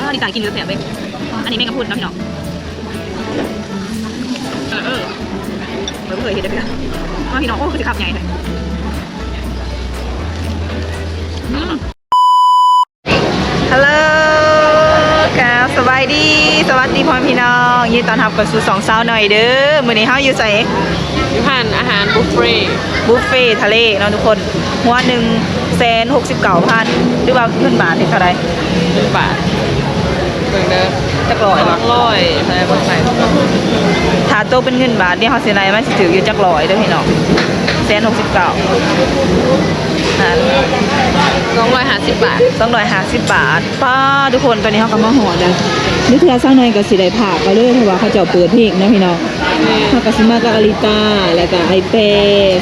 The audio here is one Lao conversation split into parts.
ອັນນີ້ການກິນແຊບເວີຍ. ອັນນີ້ແມງກະພຸນເນາະພີ່ນ້ອງ. ເອີ ເອີ ເອີ ເຄີຍເຫັນເດີພີ່ນ້ອງ. ອ້າ ພີ່ນ້ອງ ໂອ້ ຄືຊິຄຳໃຫຍ່ແທ້. ອືມ ຮັລໂຫຼ ກາບສະບາຍດີ ສະຫວັດດີພໍ່ແມ່ພີ່ນ້ອງ ຍິນດີຕ້ອນຮັບເຂົ້າສູ່ຊ່ອງສາວໜ້ອຍເດີ. ມື້ນີ້ເຮົາຢູ່ໃສ? ຢູ່ຮ້ານອາຫານບຸບເຟ. ບຸບເຟທະເລເນາະທຸກຄົນ. ຫົວໜຶ່ງແສນຫົກສິບເກົ້າພັນ ຫຼືວ່າເງິນບາດນີ້ເທົ່າໃດ? ເງິນບາດ ເບິ່ງເດີ ຈັກຮ້ອຍ ສອງຮ້ອຍ ເທົ່າໃດບໍ່ໃສ່. ຖ້າໂຕເປັນເງິນບາດນີ້ ເຮົາຊິໄລ່ ມັນຊິຖືກຢູ່ຈັກຮ້ອຍເດີພີ່ນ້ອງ. ແສນຫົກສິບເກົ້າ ນັ້ນ ສອງຮ້ອຍຫ້າສິບບາດ ສອງຮ້ອຍຫ້າສິບບາດ. ປ້າ ທຸກຄົນ ຕອນນີ້ເຮົາກໍມາຮອດແລ້ວ. ເທື່ອສາວໜ້ອຍກໍຊິໄດ້ພາກເອົາເລີຍ ເພາະວ່າເຂົາເຈົ້າເປີດເພງເນາະພີ່ນ້ອງ. ເຮົາກໍຊິມາກັບອາລິຕາ ແລ້ວກໍອ້າຍແປ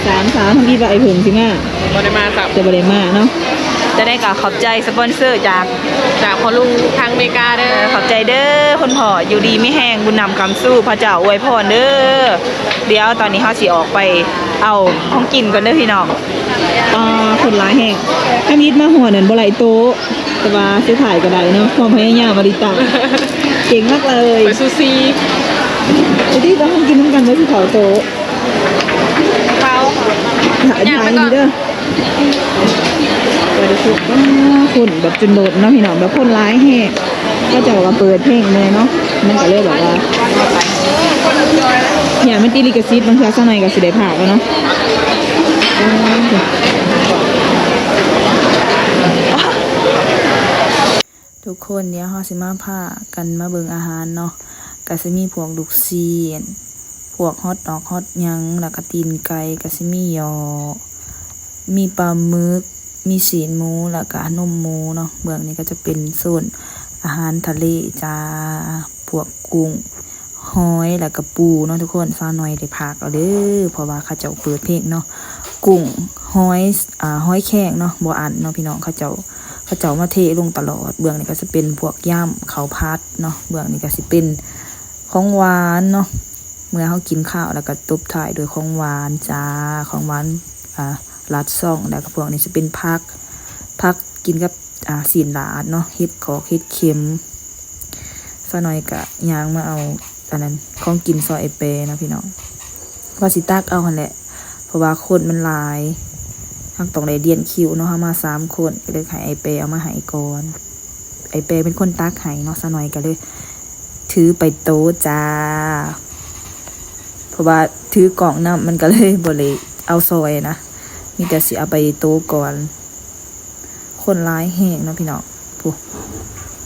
ສາມສາວ ທຳອິດວ່າອ້າຍເຜິ້ງຊິມາ ບໍ່ໄດ້ມາຊ້ຳ ແຕ່ບໍ່ໄດ້ມາເນາະ. ຈັ່ງໃດກໍຂອບໃຈສະປອນເຊີຈາກ ຈາກພໍ່ລຸງທາງອາເມລິກາເດີ. ຂອບໃຈເດີ ຄຸນພໍ່ ຢູ່ດີມີແຮງ ບຸນນຳຄຳຊູ ພະເຈົ້າອວຍພອນເດີ. ດຽວຕອນນີ້ເຮົາຊິອອກໄປເອົາຂອງກິນກ່ອນເດີພີ່ນ້ອງ. ປ້າ ຄົນຫຼາຍແຮງ ທຳອິດມາຮອດນັ້ນບໍ່ໄດ້ໂຕະ ແຕ່ວ່າສຸດທ້າຍກໍໄດ້ເນາະ ຄວາມພະຍາຍາມອາລິຕາ ເກັ່ງມາກເລີຍ. ໄປຊູຊີ ໄປຕິ ໄປເຮົາກິນນຳກັນ ໄປຊິເຂົ້າໂຕະ. ເອົາ ຖ່າຍ ຖ່າຍນີ້ເດີ ໄປເດີທຸກຄົນ. ຄົນແບບຈົນລົ້ນເນາະພີ່ນ້ອງ ແບບຄົນຫຼາຍແຮງ ເຂົາເຈົ້າກໍເປີດເພງແດ່ເນາະ ມັນກໍເລີຍແບບວ່າ ຢ້ານມັນຕິດລິຂະສິດ ບາງເທື່ອສາວໜ້ອຍກໍຊິໄດ້ພາກເນາະ. ທຸກຄົນ ດຽວເຮົາຊິມາພາກັນມາເບິ່ງອາຫານເນາະ. ກະຊິມີພວກລູກຊີ້ນ ພວກຮອດດອກຮອດຫຍັງ ແລ້ວກະຕີນໄກ່ ກະຊິມີຢໍ ມີປາໝຶກ ມີຊີ້ນໝູ ແລ້ວກະນົມໝູເນາະ. ເບື້ອງນີ້ກໍຈະເປັນໂຊນອາຫານທະເລຈ້າ ພວກກຸ້ງ ຫອຍ ແລ້ວກະປູເນາະທຸກຄົນ. ສາວໜ້ອຍໄດ້ພາກເອົາເດີ ເພາະວ່າເຂົາເຈົ້າເປີດເພງເນາະ. ກຸ້ງ ຫອຍ ອາ ຫອຍແຄງເນາະ ບໍ່ອັ້ນເນາະພີ່ນ້ອງ. ເຂົາເຈົ້າ ເຂົາເຈົ້າມາເທລົງຕະຫຼອດ. ເບື້ອງນີ້ກໍຈະເປັນພວກຢຳ ເຂົ້າຜັດເນາະ. ເບື້ອງນີ້ກໍຊິເປັນຂອງຫວານເນາະ ເມື່ອເຮົາກິນຄາວ ແລ້ວກໍຕົບທ້າຍດ້ວຍຂອງຫວານຈ້າ ຂອງຫວານ ອາ ລາດຊ່ອງ. ແລ້ວກໍພວກນີ້ຊິເປັນຜັກ ຜັກກິນກັບ ອາ ຊີ້ນລາດເນາະ ເຫັດຂອກ ເຫັດເຂັມ. ສາວນ້ອຍກະຍ່າງມາເອົາອັນນັ້ນ ຂອງກິນຊ່ອຍອ້າຍແປເນາະພີ່ນ້ອງ. ວ່າຊິຕັກເອົາຫັ້ນແຫຼະ ເພາະວ່າຄົນມັນຫຼາຍ ເຮົາຕ້ອງໄດ້ລຽນຄິວເນາະ ເຮົາມາສາມຄົນ ກໍເລີຍໃຫ້ອ້າຍແປເອົາມາໃຫ້ກ່ອນ. ອ້າຍແປເປັນຄົນຕັກໃຫ້ເນາະ ສາວນ້ອຍກໍເລີຍຖືໄປໂຕະຈ້າ ເພາະວ່າຖືກ້ອງນຳ ມັນກໍເລີຍບໍ່ໄດ້ເອົາຊ່ອຍນະ ມີແຕ່ຊິເອົາໄປໂຕະກ່ອນ. ຄົນຫຼາຍແຮງເນາະພີ່ນ້ອງ ພຸ້ນ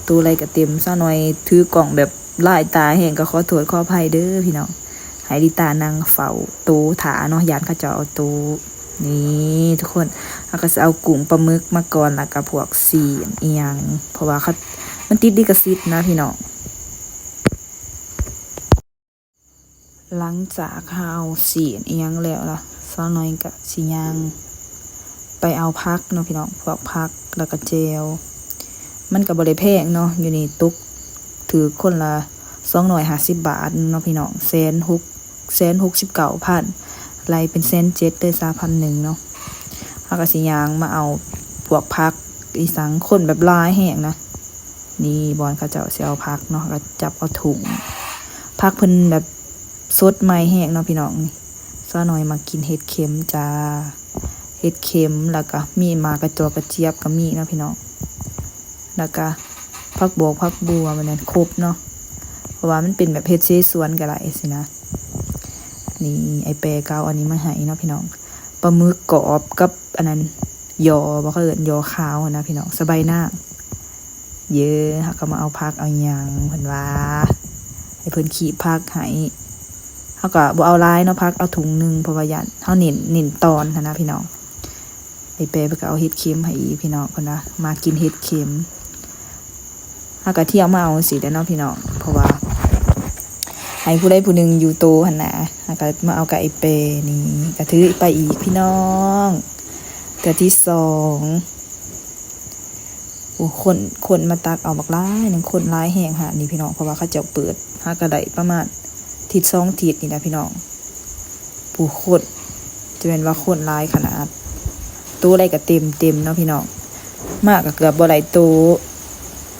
ໂຕະໃດກໍເຕັມ. ສາວນ້ອຍຖືກ້ອງແບບລາຍຕາແຮງ ກໍຂໍໂທດຂໍອະໄພເດີພີ່ນ້ອງ ໃຫ້ລິຕານັ່ງເຝົ້າໂຕະຖ້າເນາະ ຢ້ານເຂົາເຈົ້າເອົາໂຕະ. ນີ້ທຸກຄົນ ເຮົາກໍຊິເອົາກຸ້ງປາໝຶກມາກ່ອນ ແລ້ວກໍພວກຊີ້ນອີ່ຫຍັງ ເພາະວ່າເຂົາ ມັນຕິດລິຂະສິດນະພີ່ນ້ອງ. ຫຼັງຈາກເຮົາຊີ້ນອີ່ຫຍັງແລ້ວລະ ສາວນ້ອຍກະຊິຍ່າງໄປເອົາຜັກເນາະພີ່ນ້ອງ ພວກຜັກ ແລ້ວກະແຈ່ວ. ມັນກະບໍ່ໄດ້ແພງເນາະ ຢູ່ນີ້ຕົກຖືກຄົນລະສອງຮ້ອຍຫ້າສິບບາດເນາະພີ່ນ້ອງ ແສນຫົກ ແສນຫົກສິບເກົ້າພັນ ໄລ່ເປັນແສນເຈັດເລີຍ ສາມພັນໜຶ່ງເນາະ. ເຮົາກະຊິຍ່າງມາເອົາພວກຜັກອີ່ຫຍັງ ຄົນແບບຫຼາຍແຮງນະ. ນີ້ບ່ອນເຂົາເຈົ້າຊິເອົາຜັກເນາະ ກໍຈັບເອົາຖົງ ຜັກເພິ່ນແບບສົດໃໝ່ແຮງເນາະພີ່ນ້ອງ. ນີ້ສາວນ້ອຍມັກກິນເຫັດເຂັມຈ້າ ເຫັດເຂັມ ແລ້ວກໍມີໝາກກະຈອກກະຈຽບກໍມີເນາະພີ່ນ້ອງ ແລ້ວກໍຜັກບວກຜັກບົ່ວ ແບບນັ້ນຄົບເນາະ ເພາະວ່າມັນເປັນແບບເຫັດເສສວນກໍໄດ້ຊີ້ນະ. ນີ້ອ້າຍແປກໍເອົາອັນນີ້ມາໃຫ້ເນາະພີ່ນ້ອງ ປາໝຶກກອບກັບອັນນັ້ນ ຢໍ ບໍ່ ເຂົາເອີ້ນຢໍຂາວຫັ້ນນະພີ່ນ້ອງ ສະບາຍນາງ. ເຢີ ເຮົາກໍມາເອົາຜັກເອົາຫຍັງ ເພິ່ນວ່າໃຫ້ເພິ່ນຄີບຜັກໃຫ້ ເຮົາກໍບໍ່ເອົາຫຼາຍເນາະ ຜັກເອົາຖົງໜຶ່ງ ເພາະວ່າຢ້ານເຮົາເນັ້ນ ເນັ້ນຕອນຫັ້ນນະພີ່ນ້ອງ. ໄອ້ແປເພິ່ນກໍເອົາເຫັດເຂັມໃຫ້ອີກພີ່ນ້ອງ ເພິ່ນວ່າມັກກິນເຫັດເຂັມ. ເຮົາກໍທ່ຽວມາເອົາຈັ່ງຊີ້ແຫຼະເນາະພີ່ນ້ອງ ເພາະວ່າໃຫ້ຜູ້ໃດຜູ້ໜຶ່ງຢູ່ໂຕຫັ້ນນະ ເຮົາກໍມາເອົາກັບໄອ້ແປ. ນີ້ກໍຖືໄປອີກພີ່ນ້ອງ ເທື່ອທີສອງ. ໂອ້ ຄົນ ຄົນມາຕັກເອົາບັກຫຼາຍໜຶ່ງ ຄົນຫຼາຍແຮງຫັ້ນນີ້ພີ່ນ້ອງ ເພາະວ່າເຂົາເຈົ້າເປີດຫາກໍໄດ້ປະມານທິດສອງທິດນີ້ແຫຼະພີ່ນ້ອງ. ຜູ້ຄົນ ຈະແມ່ນວ່າຄົນຫຼາຍຂະໜາດ ໂຕະໃດກໍເຕັມເຕັມເນາະພີ່ນ້ອງ ມາກໍເກືອບບໍ່ໄດ້ໂຕະ.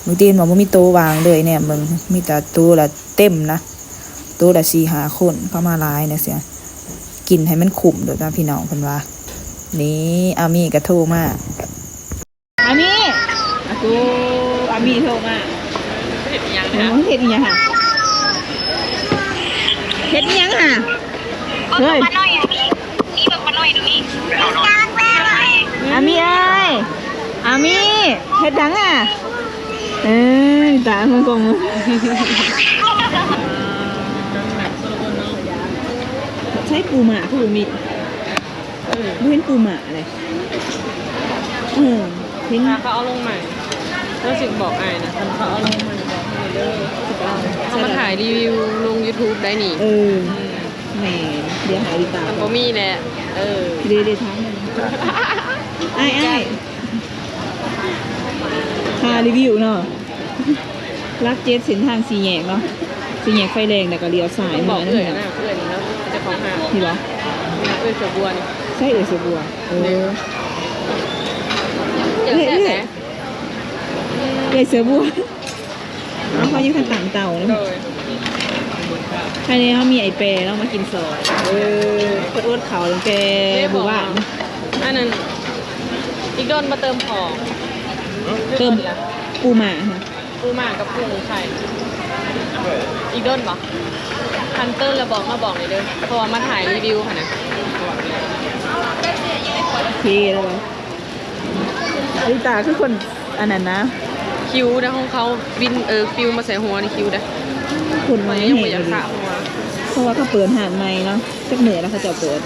ມື້ຕື່ນວ່າບໍ່ມີໂຕະວ່າງເລີຍ ແນມເບິ່ງມີແຕ່ໂຕະລະເຕັມນະ ໂຕະລະສີ່ຫ້າຄົນ ເຂົາມາຫຼາຍນະເຊຍ ກິນໃຫ້ມັນຄຸ້ມໂລດນະພີ່ນ້ອງ ເພິ່ນວ່າ. ນີ້ ອາມີກະໂທມາ ອາມີ ອາກູ ອາມີໂທມາ ເຮັດອີ່ຫຍັງນະ? ເຮັດອີ່ຫຍັງຫະ? ເຮັດອີ່ຫຍັງຫະ? ເຮີ້ຍ ອາມີເອີຍ ອາມີ ເຮັດຫຍັງຫະ? ເອີ ຕາມັນກໍ ໃຊ້ປູໝາຄືບໍ່ມີ ເອີ ບໍ່ເຫັນປູໝາເລີຍ. ເອີ ເຫັນ ຖ້າເຂົາເອົາລົງໃໝ່ ເຈົ້າຊິບອກອ້າຍນະ ຄັນເຂົາເອົາລົງໃໝ່ບອກເຮົາເດີ ເຮົາມາຖ່າຍຣີວິວລົງຢູທູບໄດ້ນີ້. ເອີ ອືມ ແມ່ນ ດຽວຫາອີຕາ ມັນບໍ່ມີແຫຼະ. ເອີ ເດ ເດ ຖາມແມ່ນ ອ້າຍ ອ້າຍ ຄ່າຣີວິວເນາະ ຫຼັກເຈັດ ເສັ້ນທາງສີ່ແຍກເນາະ ສີ່ແຍກໄຟແດງ ແລ້ວກໍລ້ຽວຊ້າຍ ບອກເອື້ອຍນະ ເອື້ອຍນີ້ເນາະ ເຈົ້າຂອງຮ້ານ ນີ້ບໍ? ເອື້ອຍເສືອບົວນີ້ ໃຊ່ເອື້ອຍເສືອບົວ. ເອີ ເອື້ອຍ ເອື້ອຍເສືອບົວ ເຮົາຢູ່ຂັ້ນຕາງເຕົາເນາະ. ໂດຍ ອັນນີ້ເຮົາມີອ້າຍແປເນາະ ມາກິນຊອຍ ເອີ ເພິ່ນອົດເຂົ້າຕັ້ງແຕ່ມື້ວານ. ອັນນັ້ນ ອີກດົນບໍ່ເຕີມຂອງ ເຕີມປູໝາຫະ? ປູໝາກັບກຸ້ງໄຂ່ ອີກດົນບໍ່? ຄັນເຕີມແລ້ວບອກ ມາບອກໜ່ອຍເດີ ເພາະວ່າມາຖ່າຍຣີວິວຫັ້ນນະ. ໂອເຄແລ້ວ ອາລິຕາຄືຄົນອັນນັ້ນນະ ຄິວນະຂອງເຂົາ ວິນ ເອີ ປິວມາໃສ່ຫົວນີ້ ຄິວເດ້ ຄົນມາແຮງ ຍັງບໍ່ຢາກສະຫົວ ເພາະວ່າເຂົາເປີດຮ້ານໃໝ່ເນາະ. ຈັກມື້ແລ້ວເຂົາເຈົ້າເປີດ?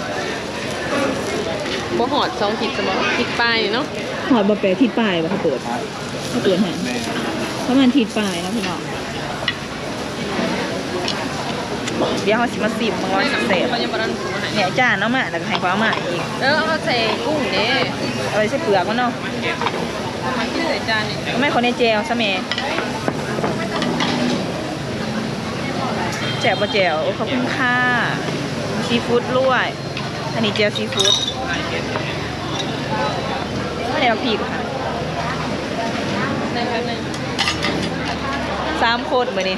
ບໍ່ຮອດສອງທິດຊະບໍ ທິດປາຍນີ້ເນາະ. ຮອດບໍ່ແປດທິດປາຍບໍ່ເຂົາເປີດ? ເຂົາເປີດຮ້ານປະມານທິດປາຍເນາະພີ່ນ້ອງ. ດຽວເຮົາຊິມາຊິມເບິ່ງວ່າຊິແຊບ. ເຂົາຍັງບໍ່ທັນໃຫ້ ແມ່ຈານເອົາມາ ແລ້ວກໍໃຫ້ຂ້ອຍເອົາມາອີກ. ເອີ ເອົາມາໃສ່ກຸ້ງເດ້ ເອົາໄວ້ໃສ່ເປືອກມັນເນາະ. ເອົາມາກິນໃສ່ຈານນີ້ ເອົາມາ ຂໍແດ່ແຈ່ວຊະແມ່. ແຊບບໍ່ແຈ່ວ? ໂອ້ ຂອບຄຸນຄ່ະ ຊີຟູດລວກ. ອັນນີ້ແຈ່ວຊີຟູດ ອັນນີ້ບັກພິກ. ສາມຄົນມື້ນີ້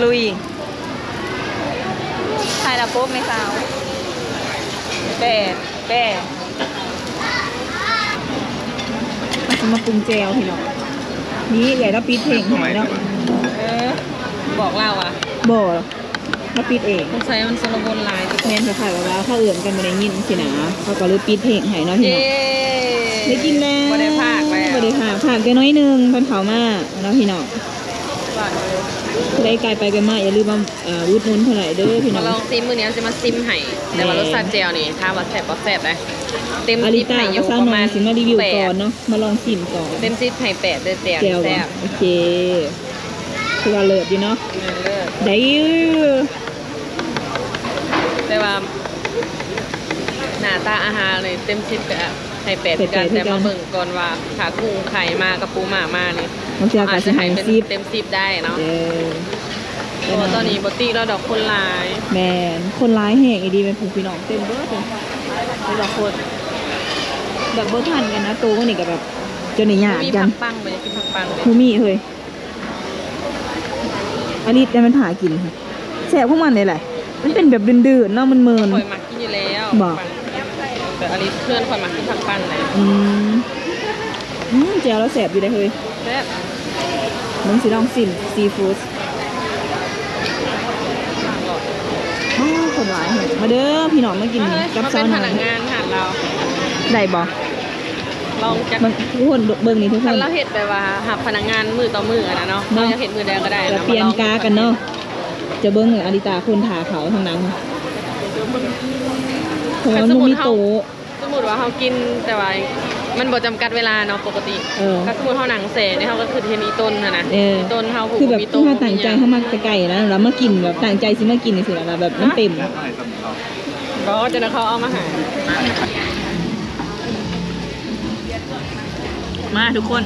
ລຸຍ. ຖ່າຍໜ້າປົກແມ່ສາວ ແປ ແປ ເຮົາຊິມາປຸງແຈ່ວພີ່ນ້ອງ. ນີ້ເອື້ອຍລາວປິດເພງໃຫ້ເນາະ. ເອີ ບອກລາວວ່າ ບໍ່ ລາວປິດເອງ. ສົງໄສມັນຊົນລະບົດຫຼາຍ. ແມ່ນ ຄ້າຍໆ ແບບວ່າເຂົາເອີ້ນກັນບໍ່ໄດ້ຍິນຊີ້ນະ ເຂົາກໍເລີຍປິດເພງໃຫ້ເນາະພີ່ນ້ອງ. ເຢ້ ໄດ້ກິນແລ້ວ ບໍ່ໄດ້ພາກແລ້ວ ບໍ່ໄດ້ພາກ ພາກແຕ່ໜ້ອຍໜຶ່ງຕອນເຂົ້າມາເນາະພີ່ນ້ອງ. ຜູ້ໃດກາຍໄປກາຍມາ ຢ່າລືມມາ ເອີ ອຸດໜູນເພິ່ນໄດ້ເດີພີ່ນ້ອງ. ມາລອງຊີມ ມື້ນີ້ເຮົາຊິມາຊີມໃຫ້ ແຕ່ວ່າ ແມ່ນ ລົດຊາດແຈ່ວນີ້ ຖາມວ່າແຊບບໍ່ແຊບເດ້. ເຕັມສິບໃຫ້ຢູ່ປະມານ ອາລິຕາກັບສາວນ້ອຍຊິມາຣີວິວກ່ອນເນາະ ມາລອງຊີມກ່ອນ. ເຕັມສິບໃຫ້ແປດເດີແຈ່ວ. ແຈ່ວແຊບ ໂອເຄ ຖືວ່າເລີດຢູ່ເນາະ. ເລີດ ໄດ້ຢູ່ ແຕ່ວ່າໜ້າຕາອາຫານນີ້ເຕັມສິບກະໃຫ້ແປດຄືກັນ ແປດຄືກັນ ແຕ່ມາເບິ່ງກ່ອນວ່າ ຖ້າກຸ້ງໄຂ່ມາກັບປູໝາມານີ້ ບາງເທື່ອກໍອາດຈະໃຫ້ເປັນສິບ ເຕັມສິບໄດ້ເນາະ. ເອີ ເພາະວ່າຕອນນີ້ບໍ່ຕິລາວດອກ ຄົນຫຼາຍ. ແມ່ນ ຄົນຫຼາຍແຮງອີ່ຫຼີແມ່ນ ພີ່ນ້ອງ ເຕັມເບິດເລີຍ ແຕ່ລະຄົນ ແບບບໍ່ທັນກັນນະ. ໂຕນີ້ກໍແບບ ຈົນໄດ້ຍາດກັນ ບໍ່ມີຜັກປັງບໍ່? ຢາກກິນຜັກປັງເດ້ ບໍ່ມີເຮີ້ຍ. ອາລິດໄດ້ມັນພາກິນ ແຊບຂອງມັນເດ້ແຫຼະ ມັນເປັນແບບດື່ນໆເນາະ ມຶນໆ. ຂ້ອຍມັກກິນຢູ່ແລ້ວ ບໍ່? ແບບອາລິດເພື່ອນຂ້ອຍມັກກິນຜັກປັ້ນນະ. ອືມ ອືມ ແຈ່ວລາວແຊບຢູ່ເດ້ເຮີ້ຍ. ແຊບ ເບິ່ງຊິລອງຊິມຊີຟູດ. ໂອ້ ຄົນຫຼາຍແຮງ ມາເດີພີ່ນ້ອງ ມາກິນກັບສາວນ້ອຍ. ເຮົາເປັນພະນັກງານຮ້ານລາວ ໄດ້ບໍ່? ລອງຈັກ ເບິ່ງທຸກຄົນ ເບິ່ງນີ້ທຸກຄົນ ຄັນລາວເຮັດແບບວ່າຮັບພະນັກງານມື້ຕໍ່ມື້ຫັ້ນນະເນາະ ເນາະ ເຮົາຢາກເຮັດມື້ໃດກໍໄດ້ ກໍປ່ຽນກາກັນເນາະ. ຈະເບິ່ງອາລິຕາຄົນຖ້າເຂົ້າທາງຫຼັງ ເພາະວ່າມັນບໍ່ມີໂຕະ. ສົມມຸດວ່າເຮົາກິນ ແຕ່ວ່າມັນບໍ່ຈຳກັດເວລາເນາະ ປົກກະຕິ ເອີ ຖ້າສົມມຸດເຮົານັ່ງແຊ່ນີ້ ເຮົາກໍຄືເຫັນອີ່ຕົນຫັ້ນນະ ເອີ ອີ່ຕົນເຮົາ ຄືແບບ ຄືເຮົາຕັ້ງໃຈ ເຮົາມາແຕ່ໄກນະ ແລ້ວມາກິນ ແບບຕັ້ງໃຈຊິມາກິນຈັ່ງຊີ້ນະ ແບບມັນເຕັມ. ບໍ່ ຈັ່ງໃດເຂົາເອົາມາໃຫ້. ມາທຸກຄົນ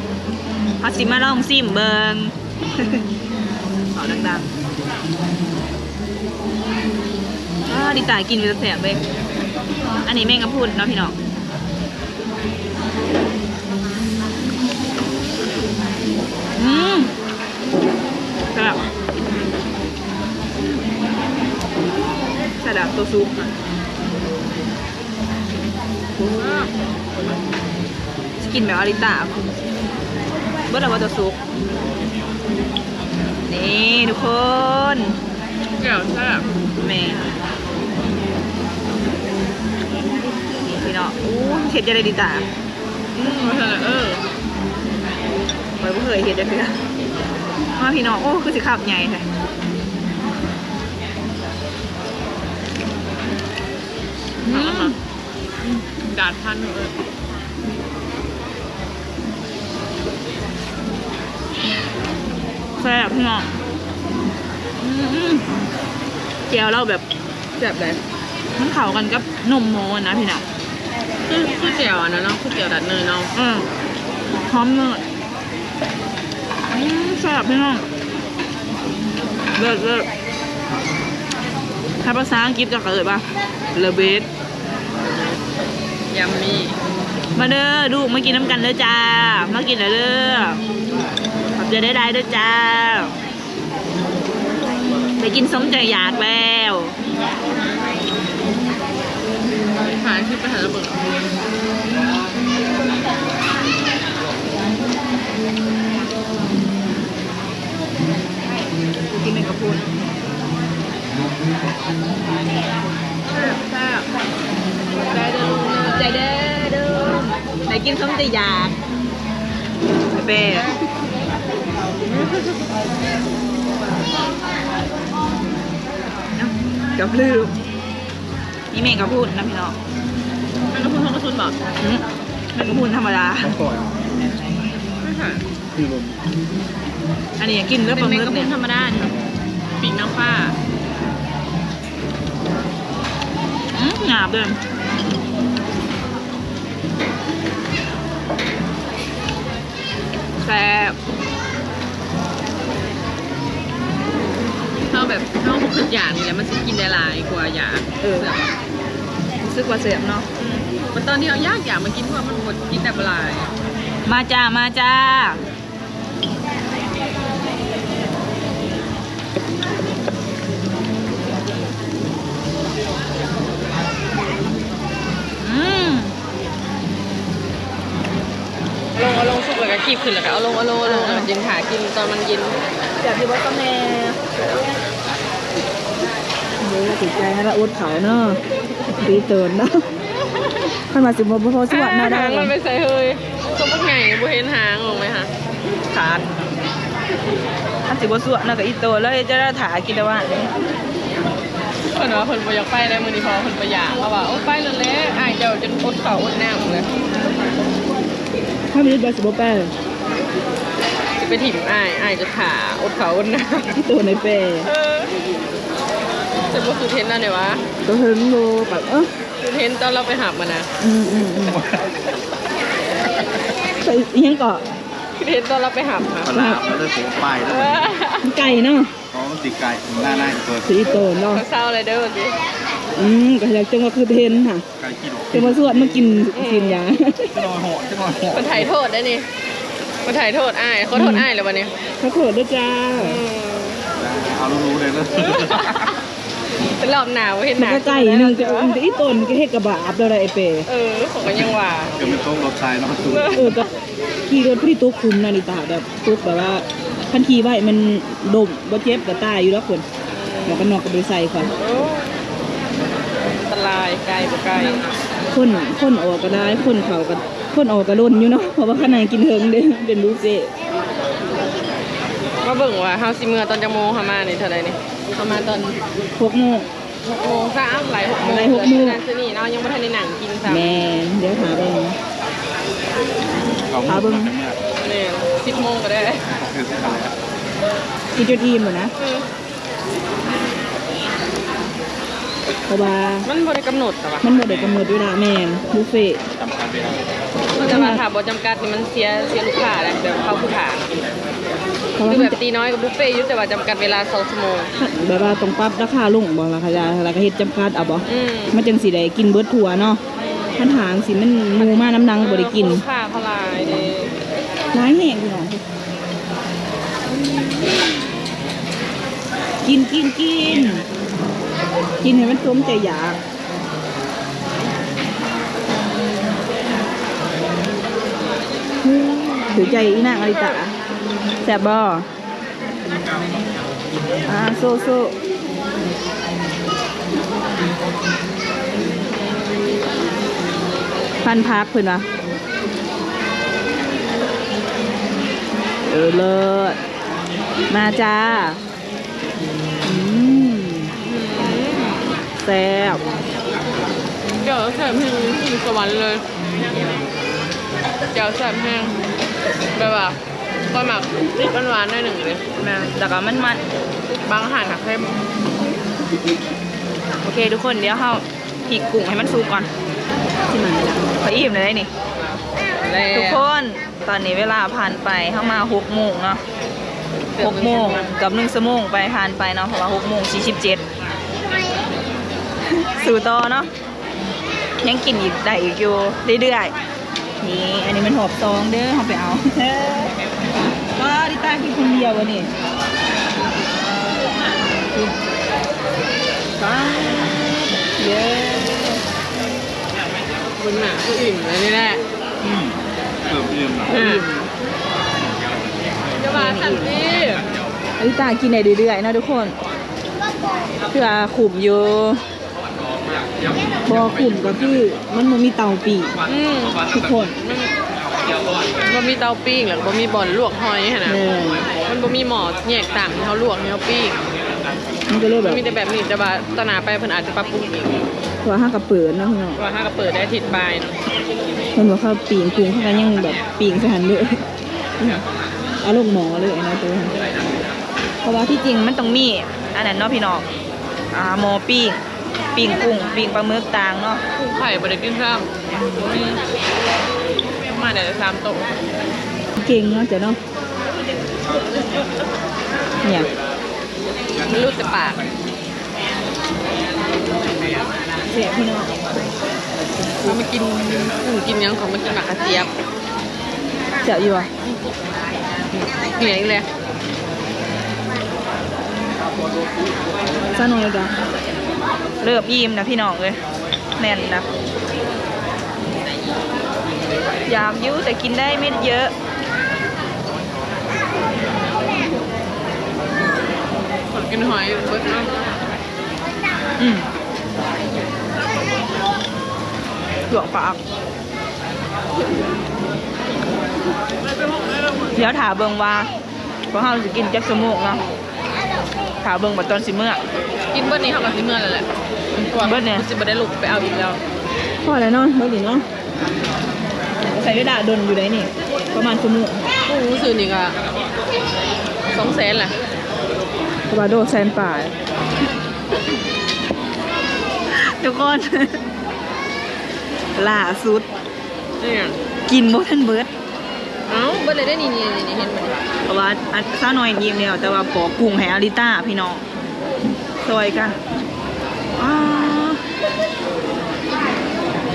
ເຮົາຊິມາລອງຊິມເບິ່ງ ເວົ້າດັງໆ. ອາ ດິຕາກິນເປັນຕາແຊບເວີຍ. ອັນນີ້ແມງກະພຸນເນາະພີ່ນ້ອງ. ອືມ ແຊບ ແຊບ ໂຕຊຸກ ຊິກິນແບບອາລິຕາ ເບິດແລ້ວບໍ່ ໂຕຊຸກ? ນີ້ທຸກຄົນ ແຈ່ວແຊບ ແມ່ນ ນີ້ພີ່ນ້ອງ ອູ້ ເຮັດຈັ່ງໃດດີຕາ? ອືມ ວ່າຊັ້ນລະ ເອີ ຂ້ອຍບໍ່ເຄີຍເຮັດຈັກເທື່ອ ມາພີ່ນ້ອງ ໂອ້ ຄືຊິຄາບໃຫຍ່ແທ້ ອືມ ດາດພັນເອີຍ ແຊບພີ່ນ້ອງ ອືມ ແຈ່ວລາວແບບແຊບໃດ໋ ມັນເຂົ້າກັນກັບນົມໝູນະພີ່ນ້ອງ ຄື ຄືແຈ່ວອັນນັ້ນເນາະ ຄືແຈ່ວດາດເນີຍເນາະ ເອີ ຫອມເນີຍ ອືມ ແຊບພີ່ນ້ອງ ເລີດ ເລີດ ຖ້າພາສາອັງກິດເຂົາເອີ້ນວ່າ ເລີເບດ ຢຳມີ ມາເດີລູກ ມາກິນນຳກັນເດີຈ້າ ມາກິນເດີ ຂອບໃຈຫຼາຍໆເດີຈ້າ ໄດ້ກິນສົມໃຈຢາກແລ້ວ ຫາທີ່ໄປຫາລະເບີດ ກິນແມງກະພຸນ ແຊບໆ ຂອບໃຈເດີລູກເດີ ຂອບໃຈເດີ ໄດ້ກິນສົມໃຈຢາກ ແປ ເອົ້າ ກັບລືມ ນີ້ແມງກະພຸນນະພີ່ນ້ອງ ແມງກະພຸນທອງກະຊຸນບໍ່? ຫື ແມງກະພຸນທຳມະດາ ຂອງຂ້ອຍ ອັນນີ້ກິນເລີຍ ເປັນແມງກະພຸນທຳມະດານີ້ ປີກນາງຟ້າ ອືມ ຫຍາບເດີ ແຊບ ເຮົາແບບ ເຮົາບໍ່ຄິດຢາກນີ້ແຫຼະ ມັນຊິກິນໄດ້ຫຼາຍກວ່າຢາກ ເອີ ຮູ້ສຶກວ່າແຊບເນາະ ອືມ ມັນຕອນທີ່ເຮົາຢາກ ຢາກ ມັນກິນ ເພາະວ່າມັນບໍ່ກິນໄດ້ບໍ່ຫຼາຍ ມາຈ້າ ມາຈ້າ ອືມ ເອົາລົງ ເອົາລົງ ສຸກແລ້ວກະຄີບຂຶ້ນ ແລ້ວກະເອົາລົງ ເອົາລົງ ເອົາລົງ ອ່າ ແລ້ວກະຈຶ່ງຖ້າກິນຕອນມັນເຢັນ ແຊບຢູ່ບໍ່ຊຳແນ່? ໂອ້ຍ ຖືກໃຈຫັ້ນລະ ອົດເຂົ້າເນາະ ຕີໂຕນເນາະ ຄັນວ່າຊິບໍ່ ບໍ່ພໍສວດເນາະ ຫາງມັນໄປໃສເຮີຍ ຕົວບັກໃຫຍ່ ບໍ່ເຫັນຫາງອອກໄໝຫາ ຂາດ ຄັນຊິບໍ່ສວດເນາະ ກະອີ່ໂຕເລີຍ ຈະໄດ້ຖ້າກິນແຕ່ວ່າ ເພິ່ນວ່າເພິ່ນບໍ່ຢາກໄປແລ້ວມື້ນີ້ ເພາະວ່າເພິ່ນບໍ່ຢາກ ເພາະວ່າ ໂອ້ ໄປໂລດແຫຼະ ອ້າຍເຈົ້າຈົນອົດເຂົ້າອົດນ້ຳເລີຍ ຖ້າມີວ່າຊິບໍ່ໄປ ຊິໄປຖິ້ມອ້າຍ ອ້າຍຈະຖ້າອົດເຂົ້າອົດນ້ຳ ອີ່ໂຕໃນແປ ເອີ ຈະບໍ່ຄືເຫັນລາວແດ່ຫວາ ກະເຫັນຢູ່ ແບບ ເອີ ຄືເຫັນຕອນລາວໄປຮັບຫັ້ນນະ ອືມໆໆ ໄປອີ່ຫຍັງເກາະ ຄືເຫັນຕອນລາວໄປຮັບຫັ້ນ ລາວເລີຍບໍ່ໄປແລ້ວ ເອີ ມັນໄກເນາະ ອໍ ມັນຊິໄກ ໜ້ານາຍເປີດ ຊິອີ່ໂຕເນາະ ເຊົາແລ້ວເດີ ອືມ ກະຢາກຈັ່ງວ່າຄືເຫັນຫັ້ນ ໄກກິໂລ ຈັ່ງວ່າຊວນມາກິນຊີ້ນຍ່າງ ຈັກໜ້ອຍເຫາະ ຈັກໜ້ອຍເຫາະ ເພິ່ນໄຖ່ໂທດໄດ໋ນີ້ ເພິ່ນໄຖ່ໂທດອ້າຍ ຂໍໂທດອ້າຍແລ້ວບັດນີ້ ຂໍໂທດເດີຈ້າ ອືມ ເອົາຮູ້ໆເດີ ເປັນລອບໜ້າບໍ່ເຫັນໜ້າ ມັນກະໄກໜຶ່ງ ແຕ່ອີ່ຕົນກະເຮັດກະບາບແລ້ວໄດ໋ ເອເປ ເອີ ຂ້ອຍກະຍັງວ່າ ກະແມ່ນຕົກລົດໄຊເນາະ ເອີ ກະຂີ່ລົດພໍດີຕົກຂຸມນະ ນີ້ຕາ ແບບ ຕົກແບບວ່າ ຄັນຂີ່ໄວມັນລົ້ມ ບໍ່ເຈັບກະຕາຍຢູ່ດອກເພິ່ນ ໝວກກັນນັອກກະບໍ່ໄດ້ໃສ່ ຂ້ອຍ ໂອ້ ອັນຕະລາຍ ໄກບໍ່ໄກ ຄົນ ຄົນອອກກະຫຼາຍ ຄົນເຂົ້າກະ ຄົນອອກກະລົ້ນຢູ່ເນາະ ເພາະວ່າຂະໜາດກິນເທິງເດ້ ເປັນບຸບເຟ. ມາເບິ່ງວ່າເຮົາຊິເມືອຕອນຈັກໂມງ ເຮົາມານີ້ເທົ່າໃດນີ້ ເຮົາມາຕອນຫົກໂມງ ຫົກໂມງຊະ ໄລ່ຫົກໂມງ ໄລ່ຫົກໂມງ ຊື້ນັ້ນຊື້ນີ້ເນາະ ຍັງບໍ່ທັນໄດ້ນັ່ງກິນຊ້ຳ ແມ່ນ ດຽວຖ້າເບິ່ງ ຖ້າເບິ່ງ ແມ່ນ ສິບໂມງກະໄດ້ ກິນຈົນອີ່ມພຸ້ນນະ ອືມ ເພາະວ່າມັນບໍ່ໄດ້ກຳນົດ ແຕ່ວ່າມັນບໍ່ໄດ້ກຳນົດເວລາ ແມ່ນ ບຸບເຟ ແຕ່ວ່າຖ້າບໍ່ຈຳກັດນີ້ມັນເສຍ ເສຍລູກຄ້າແຫຼະ ແບບເຂົາຜູ້ຖ້າ ເພາະວ່າ ຄືແບບຕີນ້ອຍກະບຸບເຟຢູ່ ແຕ່ວ່າຈຳກັດເວລາສອງຊົ່ວໂມງ ແບບວ່າຕ້ອງປັບລາຄາລົງບໍ ລາຄາ ລະກະເຮັດຈຳກັດເອົາບໍ ອືມ ມັນຈັ່ງຊິໄດ້ກິນເບິດທົ່ວເນາະ ຄັນຖ້າຈັ່ງຊີ້ມັນໝູ່ມານຳຫຼັງບໍ່ໄດ້ກິນ ເອີ ລູກຄ້າເຂົາຫຼາຍເດ້ ຫຼາຍແຮງພີ່ນ້ອງ ກິນ ກິນ ກິນ ກິນໃຫ້ມັນສົມໃຈຢາກ. ຖືກໃຈອີນາງອາລິຕາ. ແຊບບໍ່? ອ່າ ໂຊ ໂຊ ພັນຜັກເພິ່ນວ່າ. ເອີ ເລີດ. ມາຈ້າ. ອືມ ແຊບ. ແຈ່ວແຊບແຮງ ຂຶ້ນສະຫວັນເລີຍ. ແຈ່ວແຊບແຮງ ແບບວ່າຂ້ອຍມັກຕິດຫວານໆ ໜ້ອຍໜຶ່ງເລີຍ. ແມ່ນ ແລ້ວກໍມັນໆ ບາງຮ້ານກໍເຄັມ. ໂອເຄທຸກຄົນ ດຽວເຮົາພິກກຸ້ງໃຫ້ມັນສຸກກ່ອນ. ຊິມາ ຂ້ອຍອີ່ມແລ້ວໄດ໋ນີ້ ແລ້ວ ທຸກຄົນ. ຕອນນີ້ເວລາຜ່ານໄປ ເຮົາມາຫົກໂມງເນາະ ຫົກໂມງ ເກືອບໜຶ່ງຊົ່ວໂມງໄປ ຜ່ານໄປເນາະ ເພາະວ່າຫົກໂມງສີ່ສິບເຈັດ. ສູ້ຕໍ່ເນາະ ຍັງກິນອີກ ໄດ້ອີກຢູ່ເລື້ອຍໆ. ນີ້ ອັນນີ້ແມ່ນຮອບສອງເດີ ເຮົາໄປເອົາ. ວ້າ ລິຕາກິນຄົນດຽວບໍ່ນີ້? ວ້າ ເຢ້ ເບິ່ງໜ້າຄືອີ່ມເລີຍນີ້ແຫຼະ. ອືມ ເກືອບອີ່ມ ອືມ ຢ່າວ່າຊັ້ນຕິ ລິຕາກິນໄດ້ເລື້ອຍໆ ເນາະທຸກຄົນ ຖືວ່າຄຸ້ມຢູ່. ບໍ່ຄຸ້ມກໍຄືມັນບໍ່ມີເຕົາປີ້ງ. ອືມ ທຸກຄົນ ມັນບໍ່ມີເຕົາປີ້ງ ແລ້ວກໍບໍ່ມີບ່ອນລວກຫອຍຫັ້ນນະ. ແມ່ນ ມັນບໍ່ມີໝໍ້ແຍກຕ່າງໃຫ້ເຮົາລວກ ໃຫ້ເຮົາປີ້ງ. ມັນກໍເລີຍແບບ ມັນມີແຕ່ແບບນີ້ ແຕ່ວ່າຕໍ່ໜ້າໄປເພິ່ນອາດຈະປັບປຸງອີກ ເພາະວ່າເຮົາກໍເປີດເນາະພີ່ນ້ອງ ເພາະວ່າເຮົາກໍເປີດໄດ້ອາທິດປາຍເນາະ. ເພິ່ນວ່າເຂົາປີ້ງກຸ້ງ ເຂົາກໍຍັງແບບປີ້ງໃສ່ຫັ້ນເລີຍ ເອົາລົງໝໍ້ເລີຍເນາະ. ແຕ່ວ່າ ເພາະວ່າທີ່ຈິງມັນຕ້ອງມີອັນນັ້ນເນາະພີ່ນ້ອງ ອ່າ ໝໍ້ປີ້ງ ປີ້ງກຸ້ງ ປີ້ງປາໝຶກຕ່າງເນາະ. ກຸ້ງໄຂ່ບໍ່ໄດ້ກິນຊ້ຳ ບໍ່ມີ ມາໄດ້ແຕ່ສາມໂຕ. ເກັ່ງເນາະເຈົ້າເນາະ ເນຍ ມັນຫຼຸດແຕ່ປາກ. ແຊບພີ່ນ້ອງ ເຂົາມາກິນກຸ້ງກິນຫຍັງ ເຂົາມາກິນໝາກກະຈຽບ. ແຊບຢູ່ຫວາ? ເໜຍອີກແລ້ວ ຊາວນ້ອຍກະເລີ່ມອີ່ມນະພີ່ນ້ອງເອີຍ. ແໜ້ນນະ ຢາກຢູ່ ແຕ່ກິນໄດ້ໄມ່ເຍີະ. ກິນຫອຍເບິດເນາະ. ອືມ ລວກປາກ. ດຽວຖ້າເບິ່ງວ່າ ພວກເຮົາຊິກິນຈັກຊົ່ວໂມງເນາະ ຖ້າເບິ່ງບັດຕອນຊິເມືອ. ກິນເບິດນີ້ເຮົາກໍຊິເມືອແລ້ວແຫຼະ ເບິດນີ້ ຊິບໍ່ໄດ້ລຸກໄປເອົາອີກແລ້ວ. ພໍແລ້ວເນາະ ເບິດນີ້ເນາະ ໃຊ້ເວລາດົນຢູ່ໃດ໋ນີ້ ປະມານຊົ່ວໂມງ. ໂອ້ ຊື້ນີ້ກໍສອງແສນແຫຼະ ເພາະວ່າໂລແສນປາຍ. ທຸກຄົນ ລ່າສຸດ ອີຫຍັງ? ກິນບໍ່ທັນເບິດ. ເອົ້າ ເບິດແລ້ວເດ້ ນີ້ໆໆ ເຫັນບໍ່ນີ້? ເພາະວ່າອັນສາວນ້ອຍກິນແລ້ວ ແຕ່ວ່າປອກກຸ້ງໃຫ້ອາລິຕາພີ່ນ້ອງ ຊ່ອຍກັນ. ອ້າ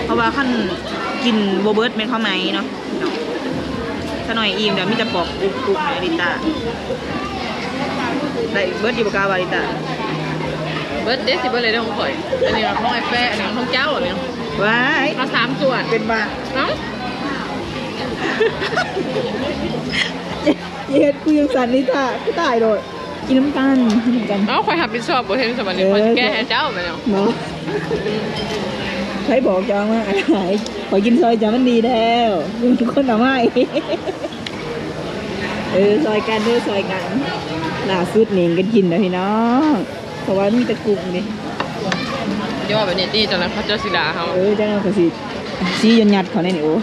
ເພາະວ່າຄັນກິນບໍ່ເບິດແມ່ນເຂົາໃໝເນາະ. ສາວນ້ອຍອີ່ມແລ້ວ ມີແຕ່ປອກກຸ້ງໃຫ້ອາລິຕາ. ໄດ້ເບິດຢູ່ບໍ່ກາວາລິຕາ? ເບິດເດ້ ຊິເບິດເລີຍເດ້ຂອງຂ້ອຍ. ອັນນີ້ຂອງອ້າຍແປະ ອັນນີ້ຂອງເຈົ້າ ອັນນີ້. ວ້າຍ ເອົາສາມສ່ວນ ເປັນບ້າ. ເອົ້າ ເຮັດກູຍັງສັ່ນນີ້ຖ້າ ຄືຕາຍໂລດ. ກິນນຳກັນ ກິນນຳກັນ. ເອົ້າ ຂ້ອຍຮັບຜິດຊອບບໍ່ເຫັນ ສະບັດນີ້ ເອີ ຂ້ອຍຊິແກະໃຫ້ເຈົ້າບັດນີ້ເນາະ. ໃຜບອກເຈົ້າມາ? ຂ້ອຍກິນຊ່ອຍເຈົ້າມັນດີແລ້ວ ຄົນເອົາມາໃຫ້. ເອີ ຊ່ອຍກັນເດີ ຊ່ອຍກັນ. ລ່າສຸດນີ້ກໍກິນແລ້ວພີ່ນ້ອງ ເພາະວ່າມີແຕ່ກຸ້ງເດ້. ຢ່າວ່າແບບນີ້ຕິ ຈັ່ງໃດເຂົາເຈົ້າຊິດ່າເຮົາ. ເອີ ຈັ່ງໃດເຂົາຊິຊີ້ຍົນຍັດເຂົາໃນນີ້. ໂອ້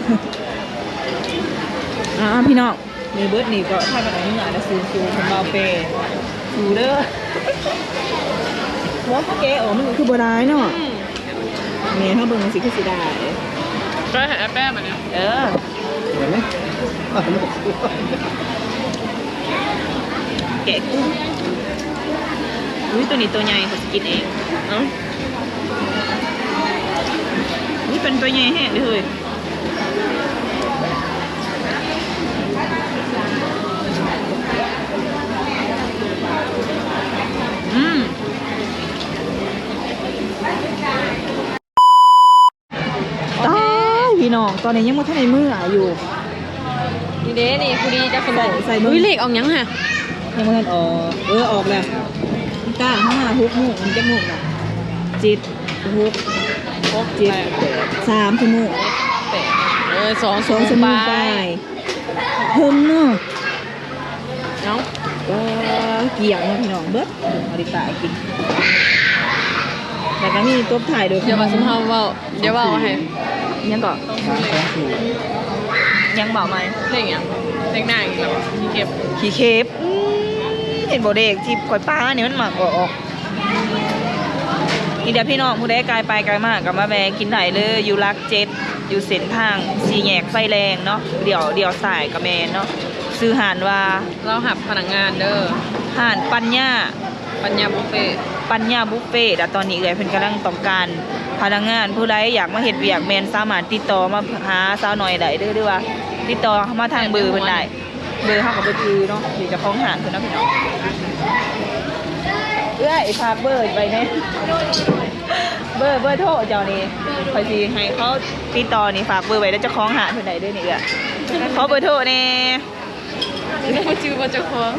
ອ່າ ພີ່ນ້ອງ ນີ້ເບິດນີ້ກໍພາກັນເອົາເມືອລະ ສູ້ໆ ເພິ່ນວ່າເປ ສູ້ເດີ. ຫົວເຂົາແກະອອກມັນກໍຄືບໍ່ຫຼາຍເນາະ. ອືມ ແມ່ເຮົາເບິ່ງຊິຄືຊິໄດ້ ຊ່ອຍໃຫ້ອ້າຍແປະບັດນີ້. ເອີ ແກະກຸ້ງ. ອຸ້ຍ ໂຕນີ້ໂຕໃຫຍ່ ຂ້ອຍຊິກິນເອງ. ເອົ້າ ອຸ້ຍ ໂຕນີ້ໂຕໃຫຍ່ແຮງເດ້ເຮີ້ຍ. ຕອນນີ້ຍັງບໍ່ທັນໄດ້ເມືອຢູ່. ນີ້ເດ້ ນີ້ຜູ້ດີຈັກສະໂມງ. ໃສ່ ໃສ່ເບິ່ງ. ອຸ້ຍ ເລກອອກຫຍັງຫະ? ຍັງບໍ່ທັນອອກ. ເອີ ອອກແລ້ວ. ຕາ ຫ້າ ຫົກໂມງ ມັນຈັກໂມງລະ? ເຈັດ ຫົກ ຫົກ ເຈັດ ແປດ ສາມຊົ່ວໂມງ. ເອີ ສອງ ສອງຊົ່ວໂມງປາຍ ປາຍ. ເພິ່ນເນາະ ເອົາ ກໍກ້ຽງເນາະພີ່ນ້ອງ ເບິດ ເອົາລິຕາກິນ. ແລ້ວກໍມີຕົບທ້າຍໂດຍ ຢ່າວ່າຊຸມເຮົາເວົ້າ ຢ່າເວົ້າໃຫ້ ຫຍັງເກາະ ຫຍັງເວົ້າໃໝ່ ເລກຫຍັງ ເລກນາງອີກແລ້ວ ຂີ້ເຂັບ ຂີ້ເຂັບ. ອືມ ເຫັນບໍ່ ເລກທີ່ຂ້ອຍປານີ້ ມັນມັກອອກ. ນີ້ເດີພີ່ນ້ອງ ຜູ້ໃດກາຍໄປກາຍມາກໍມາແວ່ກິນໄດ້ເລີຍ ຢູ່ຫຼັກເຈັດ ຢູ່ເສັ້ນທາງສີ່ແຍກໄຟແດງເນາະ ລ້ຽວ ລ້ຽວຊ້າຍກໍແມ່ນເນາະ. ຊື່ຮ້ານວ່າ ລາວຮັບພະນັກງານເດີ ຮ້ານປັນຍາ ປັນຍາບຸບເຟ ປັນຍາບຸບເຟ. ແລ້ວຕອນນີ້ເອື້ອຍເພິ່ນກຳລັງຕ້ອງການພະນັກງານ ຜູ້ໃດຢາກມາເຮັດວຽກແມ່ນສາມາດຕິດຕໍ່ມາຫາສາວນ້ອຍໄດ້ເດີ ຫຼືວ່າຕິດຕໍ່ມາທາງເບີເພິ່ນໄດ້. ເບີເຮົາກໍບໍ່ຈື່ເນາະ ເປັນເຈົ້າຂອງຮ້ານເພິ່ນເນາະພີ່ນ້ອງ. ເອື້ອຍ ຝາກເບີໄວ້ແດ່ ເບີ ເບີໂທເຈົ້ານີ້ ຂ້ອຍຊິໃຫ້ເຂົາຕິດຕໍ່ນີ້ ຝາກເບີໄວ້ນຳເຈົ້າຂອງຮ້ານເພິ່ນໄດ້ເດີນີ້ເອື້ອຍ. ຂໍເບີໂທແດ່. ບໍ່ຈື່ວ່າເຈົ້າຂອງ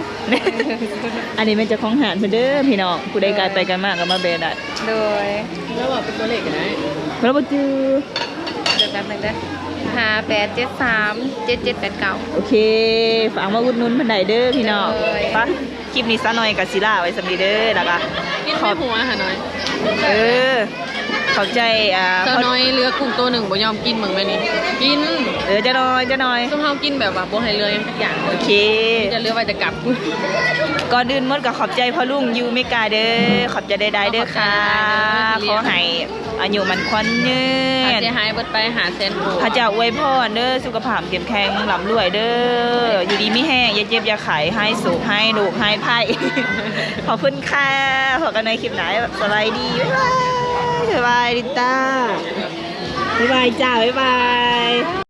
ອັນນີ້ແມ່ນເຈົ້າຂອງຮ້ານເພິ່ນເດີພີ່ນ້ອງ ຜູ້ໃດກາຍໄປກາຍມາກໍມາແວ່ໄດ້. ໂດຍ ແລ້ວວ່າເປັນຕົວເລກກໍໄດ້ ແລ້ວບໍ່ຈື່. ເດີແປັບໜຶ່ງເດີ ຫ້າແປດເຈັດສາມ ເຈັດເຈັດແປດເກົ້າ. ໂອເຄ ຝາກມາອຸດໜູນເພິ່ນໄດ້ເດີພີ່ນ້ອງ. ໂດຍ ໄປ ຄລິບນີ້ສາວນ້ອຍກໍຊິລາໄວ້ສ່ຳນີ້ເດີ ແລ້ວກໍກິນໄປຫົວຫາໜ້ອຍ. ເອີ ຂອບໃຈ ອ່າ ສາວນ້ອຍເຫຼືອກຸ້ງໂຕໜຶ່ງບໍ່ຍອມກິນ ເບິ່ງແມ່ນີ້ ກິນ. ເອີ ຈັກໜ້ອຍ ຈັກໜ້ອຍ ຊຸມເຮົາກິນແບບວ່າບໍ່ໃຫ້ເຫຼືອຫຍັງຈັກຢ່າງ. ໂອເຄ ຈະເຫຼືອໄວ້ແຕ່ກັບ. ກ່ອນອື່ນໝົດກໍຂອບໃຈພໍ່ລຸງຢູ່ເມກາເດີ ຂອບໃຈຫຼາຍໆເດີຄ່ະ. ຂໍໃຫ້ ອາຍຸໝັ້ນຂວັນຍືນ ຄ່າເສຍຫາຍເບິດໄປຫ້າແສນກວ່າ. ພະເຈົ້າອວຍພອນເດີ ສຸຂະພາບເຂັ້ມແຂງ ລ່ຳລວຍເດີ ຢູ່ດີມີແຮງ ຢ່າເຈັບຢ່າໄຂ້ ຫາຍໂສກຫາຍໂລກຫາຍໄພ. ຂອບຄຸນຄ່ະ ພົບກັນໃນຄລິບໜ້າ ສະບາຍດີ ບາຍບາຍ ບາຍບາຍລິຕາ ບາຍບາຍຈ້າ ບາຍບາຍ.